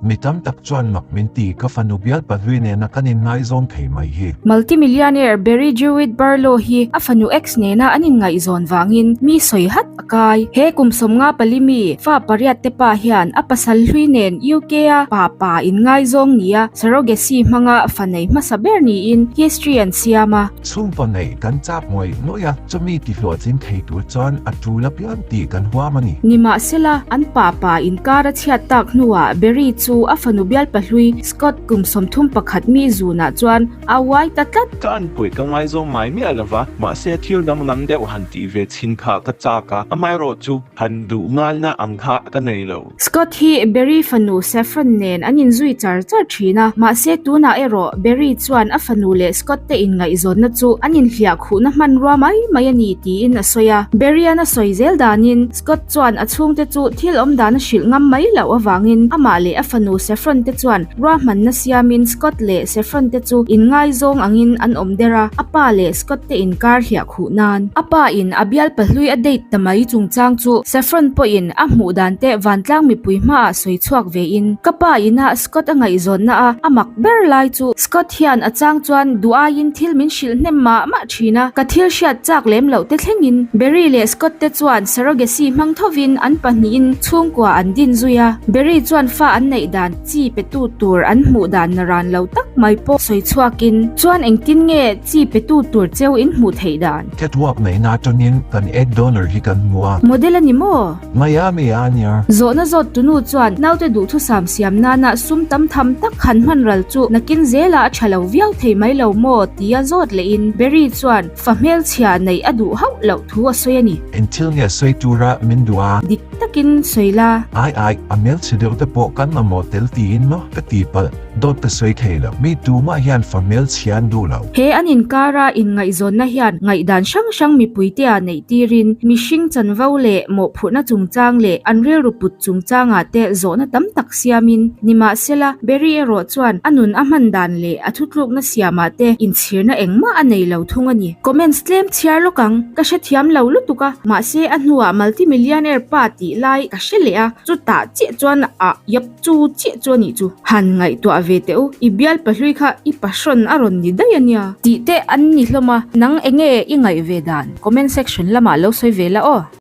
Mi tam tak chuan mak min ti, ka fanu bialpa hlui nena kan inngaihzawn thei mai hi. Multimillionaire Barry Jewett Barlow hi a fanu ex nena an inngaihzawn vangin mi sawi hat a kai. He kum 54 mi fa pariat te pa hian a pasal hlui nen UK-a pa pa inngaizawng nia surrogacy hmanga fa nei hmasa ber niin history an siam a. Chhungkaw nei kan chak ngawih ngawih a, chumi tihhlawhtling thei tur chuan a tul apiang tih kan huam a ni. Nimahsela, an pa pa inkar a chhiat tak hnuah Barry chu a fanu bialpa hlui Scott kum 31 mi zunah chuan a uai ta tlat. Ka anpui ka ngaizawng ngai miah lova, mahse thil danglam deuh han tih ve chhin kha ka chak a, amaherawh chu han duh ngalna ang kha ka nei lo. Scott hi Barry fanu Saffron nen an inzui char char thin a, mahse tunah erawh Barry chuan a fanu leh Scott te inngaihzawnna chu an inhliah khuhna hmanrua mai mai a ni tiin a sawi a. Barry-a'n a sawi zel danin Scott chuan a chhungte chu thil awm dan a hrilh ngam mai loh avangin amah leh a fanu Saffron te chuan ruahmanna siamin Scott leh Saffron te chu inngaizawng angin an awm der a, a pa leh Scott te inkar hliah khuh nan. A pa in a bialpa hlui a date ta mai chungchang chu Saffron pawhin a hmuh dan te vantlang mipui hmaah sawi chhuak ve in, Ka pa ina Scott a ngaihzawnna a a mak ber lai chu Scott hian a chang chuan duh aiin thil min hrilh hnem mah mah thin a, ka thil hriat chak lem loh te thlengin Barry leh Scott te chuan surrogacy hmang thovin an pahnihin chhungkua an din zui a, Barry chuan fa an neih dan chi petu tur an hmuh dan naran lo tak mai pawh sawi chhuakin chuan engtin nge Chi petu tur cheu in hmuh theih dan. Catwalk neihna atangin kan egg donor hi kan hmu a. Model a ni maw? Miami a nia. Zawhna zawt tunu chuan naute duhthusam siam nana sum tam tham tak han hman ral chu nakin zela a tha lo viau thei mai lo maw tia zawt lehin Barry chuan fa hmelchhia neih a duh hauh loh thu a sawi a ni. Eng thil nge sawi tura min duh a? Dik takin sawi la. Ai ai, a hmelchhe deuh te pawh kan mamawh tel tiin maw ka ti palh. Dawt ka sawi thei lo. Mi tumah hian fa hmelchhia an duh lo. He an inkara inngaihzawnna hian ngaihdan hrang hrang mipuitea neih tirin mihring chanvo leh mawhphurhna chungchang leh an rilru put chungchangah te zawhna tam tak siamin nimahsela Barry erawh chuan a nun a hman dan leh a thutlukna siamah te inchhirna engmah a nei lo thung a ni. Comments tlem chhiar lawk ang, ka hrethiam lo lutuk a, mahse a hnuah multimillionaire pa tih lai ka hre leh a, chutah chiah chuan a yap. Chu chiah chu a nih chu. Han ngaihtuah ve teh u, i bial pahlui kha i pahrawn a rawn ni daih a nia. Tih te an ni hlawm a, nang enge i ngaih ve dan? Comment section lamah lo sawi ve la aw.